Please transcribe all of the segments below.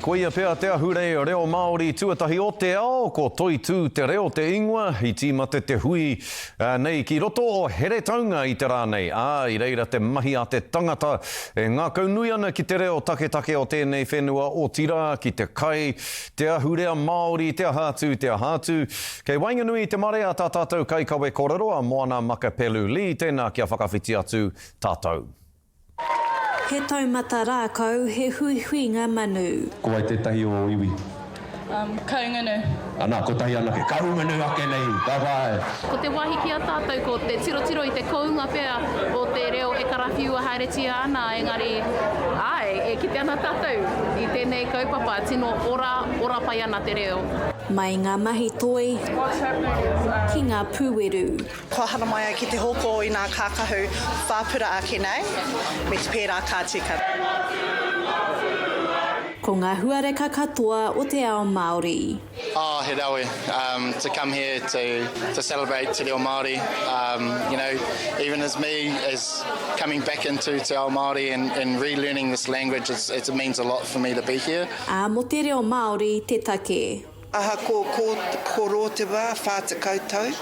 Koia pea te ahurei reo Māori tuatahi o te ao, ko Toitū Te Reo te ingoa, i tīmata te hui nei ki roto o Heretaunga i te rā nei, ā, i reira te mahi a te tangata e ngākaunui ana ki te reo taketake o tēnei whenua, otirā, ki te kai, te ahurea Māori, te aha atu, te aha atu. Kei waenganui i te marea tā tātou kaikawe korero a Moana Makapelu Lee, tēnā kia whakawhiti atu tātou. He taumata rākau, he huihuinga manu. Ko wai tētahi o ō iwi? Um, Kahungunu. Ana, kotahi anake. Kahungunu ake nei! Ka pai! Ko te wāhi ki a tātou ko te tirotiro i te kounga pea o te reo e karawhiua haeretia ana, engari, āe, e kite ana tātou i tēnei kaupapa, tino ora, ora pai ana te reo. Mai ngā mahi toi ki ngā pūweru. Kua haramai au ki te hoko i nā kākahu whāpura ake nei, me te pērā ka tika. Ko ngā huareka katoa o te ao Māori. Oh, he rawe um, to come here to, to celebrate Te Reo Māori. Um, you know, even as me, as coming back into Te Ao Māori and, and relearning this language, it's, it means a lot for me to be here. Ā, mō te reo Māori te take. Ahakoa ko, ko rō te wā, 40 tau,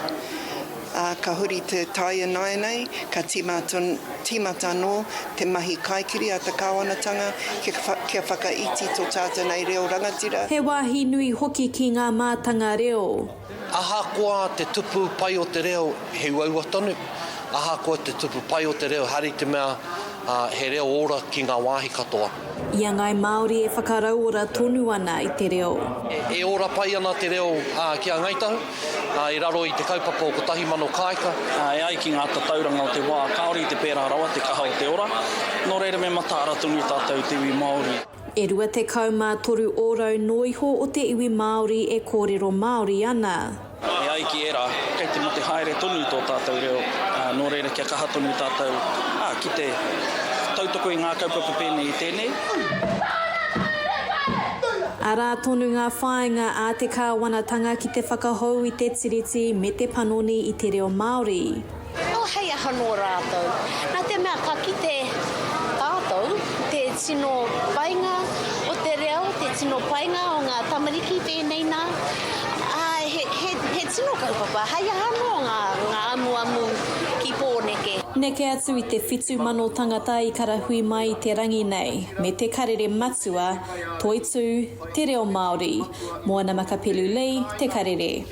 ā, ka huri te tai ināianei, ka tīmata, tīmata anō te mahi kaikiri a te kāwanatanga kia, kia whakaiti tō tātou nei reo rangatira. He wāhi nui hoki ki ngā mātanga reo. Ahakoa te tupu pai o te reo, he uaua tonu. Ahakoa te tupu pai o te reo, haere i te mea he reo ora ki ngā wāhi katoa. I a Ngāi Māori e whakarauora tonu ana i te reo. E ora pai ana te reo ki a Ngāi Tahu, i raro i te kaupapa o 1000 Kāika. E ai ki ngā tatauranga o te wā, kāore i te pērā rawa te kaha o te ora, nō reira me mataara tonu tātou te iwi Māori. E 23 ōrau noa iho o te iwi Māori e kōrero Māori ana. E ai ki ērā, kei te mate haere tonu tō tātou reo, ā, nō reira kia kaha tonu tātou, ā, ki te tautoko i ngā kaupapa pēnei i tēnei. Arā tonu ngā whāinga a te kāwanatanga ki te whakahou i te Tiriti me te panoni i te reo Māori. Oh, hei aha nō rātou. Nā te mea ka kite tātou te tino painga o te reo, te tino painga o ngā tamariki pēnei nā. Ā, he, he, he tino kaupapa, hei aha nō ngā, ngā amuamu ki Pōneke. Neke atu i te 7,000 tangata i karahui mai i te rangi nei, me te karere matua, Toitū, Te Reo Māori. Moana Makapelu Lee, Te Karere.